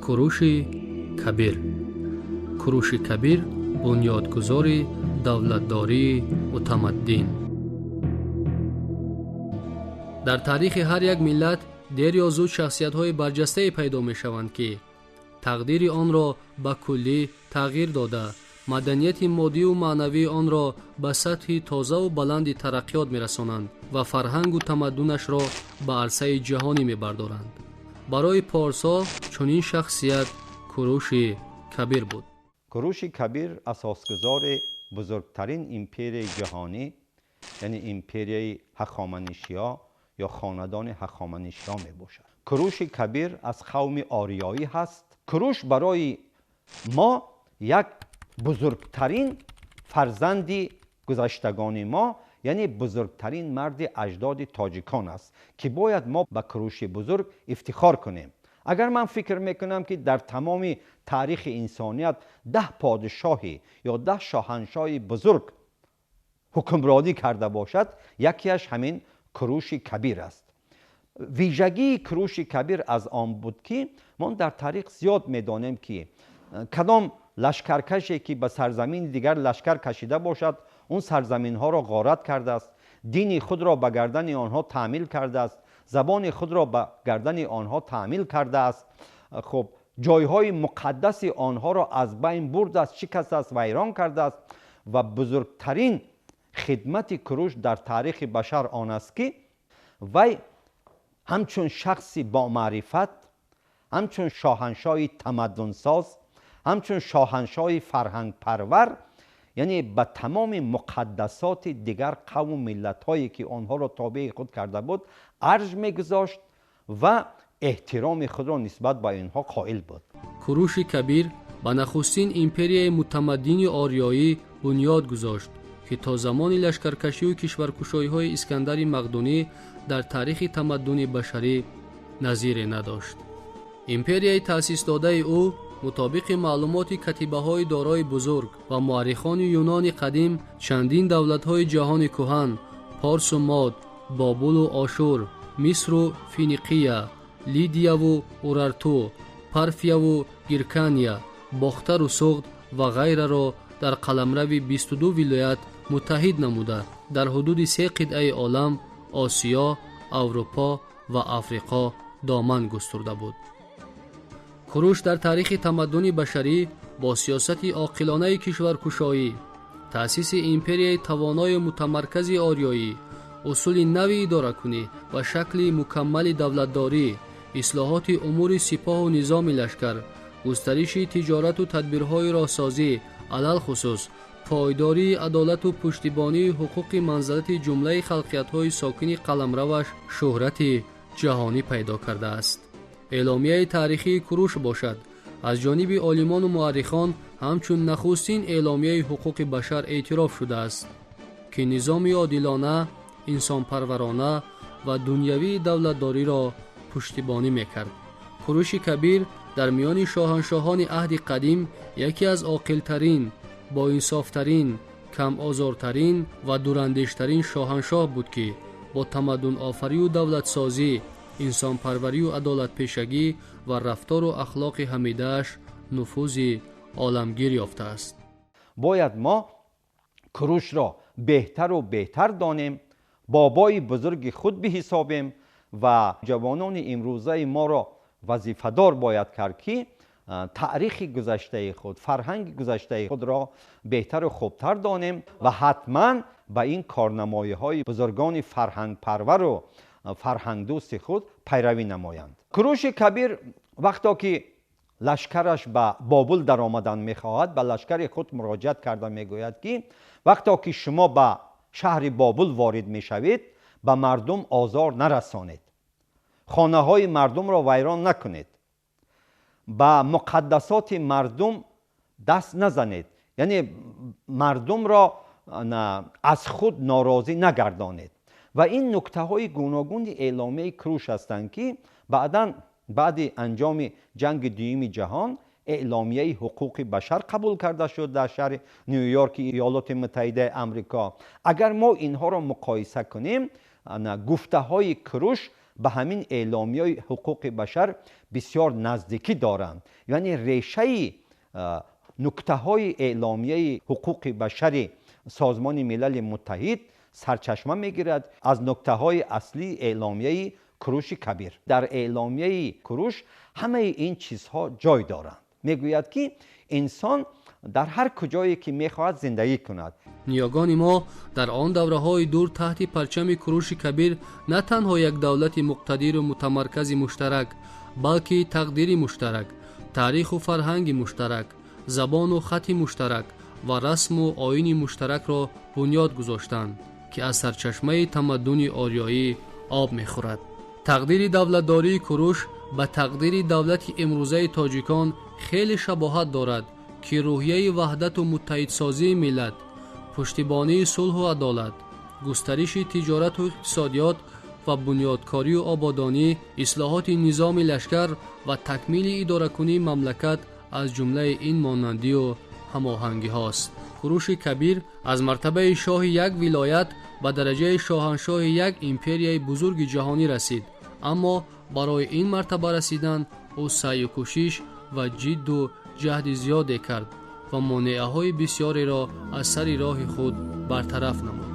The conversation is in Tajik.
Куруши Кабир. Куруши Кабир, бунёдгузори давлатдории мутамаддин. Дар таърихи ҳар як миллат дер ё зуд шахсиятҳои барҷастае пайдо мешаванд, ки тақдири онро ба куллӣ тағйир дода, маданияти моддию маънавии онро ба сатҳи тозаву баланди тараққиёт мерасонанд ва фарҳангу тамаддунашро ба арсаи ҷаҳонӣ мебардоранд. Барои порсо чунин шахсият Куруши Кабир буд. Куруши Кабир асосгузори бузургтарин империяи ҷаҳонӣ, яъне империяи Ҳахоманишиё ё хонадони Ҳахоманишиё мебошад. Куруши Кабир аз қавми ориёӣ ҳаст. Куруш барои мо як бузургтарин фарзанди гузаштагони мо, яъне бузургтарин марди аҷдоди тоҷикон аст, ки бояд мо ба Куруши бузург ифтихор кунем. Агар ман фикр мекунам, ки дар тамоми таърихи инсоният 10 подишоҳӣ ё 10 шоҳаншоҳи бузург ҳукмронӣ карда бошад, якеаш ҳамин Куруши Кабир аст. Вижагии Куруши Кабир аз он буд, ки мо дар таърих зиёд медонем, ки кадом лашкаркаше ки ба сарзамини дигар лашкар кашида бошад, он сарзаминҳоро ғорат кардааст, дини худро ба гардани онҳо таъмил кардааст, забони худро ба гардани онҳо таъмил кардааст, хуб, ҷойҳои муқаддаси онҳоро аз байн бурдааст, шикастааст, вайрон кардааст. Ва бузургтарин хидмати Куруш дар таърихи башар он аст, ки вай ҳамчун шахси бомаърифат, ҳамчун шоҳаншоҳи тамаддунсоз, ҳамчун шоҳаншоҳи фарҳангпарвар, яъне ба тамоми муқаддасоти дигар қавму миллатҳое, ки онҳоро тобеи худ карда буд, арҷ мегузошт ва эҳтироми худро нисбат ба инҳо қоил буд. Куруши Кабир ба нахустин империяи мутамаддини ориёӣ бунёд гузошт, ки то замони лашкаркашию кишваркушоиҳои Искандари Мақдунӣ дар таърихи тамаддуни башарӣ назире надошт. Империяи таъсисдодаи ӯ мутобиқи маълумоти катибаҳои дорои бузург ва муаррихони юнони қадим чандин давлатҳои ҷаҳони кӯҳан: Порсу Мод, Бобулу Ошур, Мисру Финиқия, Лидияву Урарту, Парфияву Гиркания, Бохтару Суғд ва ғайраро дар қаламрави 22 вилоят муттаҳид намуда, дар ҳудуди се қитъаи олам: Осиё, Аврупо ва Африқо доман густурда буд. Куруш дар таърихи тамаддуни башарӣ бо сиёсати оқилонаи кишваркушоӣ, таъсиси империяи тавоною мутамаркази ориёӣ, усули нави идоракунӣ ва шакли мукаммали давлатдорӣ, ислоҳоти умури сипоҳу низоми лашкар, густариши тиҷорату тадбирҳои роҳсозӣ, алалхусус пойдории адолату пуштибонии ҳуқуқи манзалати ҷумлаи халқиятҳои сокини қаламраваш шӯҳрати ҷаҳонӣ пайдо кардааст. Эъломияи таърихии Куруш бошад, аз ҷониби олимону муаррихон ҳамчун нахустин эъломияи ҳуқуқи башар эътироф шудааст, ки низоми одилона, инсонпарварона ва дунявии давлатдориро пуштибонӣ мекард. Куруши Кабир дар миёни шоҳаншоҳони аҳди қадим яке аз оқилтарин, боинсофтарин, камозортарин ва дурандештарин шоҳаншоҳ буд, ки бо тамаддунофарию давлатсозӣ, инсонпарварию адолатпешагӣ ва рафтору ахлоқи ҳамидааш нуфузи оламгир ёфтааст. Бояд мо Курушро беҳтару беҳтар донем, бобои бузурги худ биҳисобем ва ҷавонони имрӯзаи моро вазифадор бояд кард, ки таърихи гузаштаи худ, фарҳанги гузаштаи худро беҳтару хубтар донем ва ҳатман ба ин корнамоиҳои бузургони фарҳангпарвару фарҳангдӯсти худ пайравӣ намоянд. Куруши Кабир вақто ки лашкараш ба Бобул даромадан мехоҳад, ба лашкари худ муроҷиат карда мегӯяд, ки вақто ки шумо ба шаҳри Бобул ворид мешавед, ба мардум озор нарасонед, хонаҳои мардумро вайрон накунед, ба муқаддасоти мардум даст назанед, яъне мардумро аз худ норозӣ нагардонед. Ва ин нуктаҳои гуногуни эъломияи Куруш ҳастанд, ки баъдан баъди анҷоми ҷанги дуюми ҷаҳон эъломияи ҳуқуқи башар қабул карда шуд дар шаҳри Ню-Йорки Иёлоти Муттаҳидаи Амрико. Агар мо инҳоро муқоиса кунем, гуфтаҳои Куруш Ба ҳамин эъломияи ҳуқуқи башар бисёр наздикӣ доранд. Яъне решаи нуктаҳои эъломияи ҳуқуқи башари Созмони Милали Муттаҳид сарчашма мегирад аз нуктаҳои аслии эъломияи Куруши Кабир. Дар эъломияи Куруш ҳамаи ин чизҳо ҷой доранд. Мегӯяд, ки инсон дар ҳар куҷое ки мехоҳад зиндагӣ кунад. Ниёгони мо дар он давраҳои дур таҳти парчами Куруши Кабир на танҳо як давлати муқтадиру мутамаркази муштарак, балки тақдири муштарак, таъриху фарҳанги муштарак, забону хати муштарак ва расму оини муштаракро бунёд гузоштанд, ки аз сарчашмаи тамаддуни ориёӣ об мехӯрад. Тақдири давлатдории Куруш ба тақдири давлати имрӯзаи тоҷикон хеле шабоҳат дорад, ки рӯҳияи ваҳдату муттаҳидсозии миллат, пуштибонии сулҳу адолат, густариши тиҷорату иқтисодиёт ва бунёдкорию ободонӣ, ислоҳоти низоми лашкар ва такмили идоракунии мамлакат аз ҷумлаи ин монандию ҳамоҳангиҳост. Куруши Кабир аз мартабаи шоҳи як вилоят ба дараҷаи шоҳаншоҳи як империяи бузурги ҷаҳонӣ расид, аммо барои ин мартаба расидан ӯ саъю кӯшиш ва ҷидду ҷаҳди зиёде кард ва монеаҳои бисёреро аз сари роҳи худ бартараф намуд.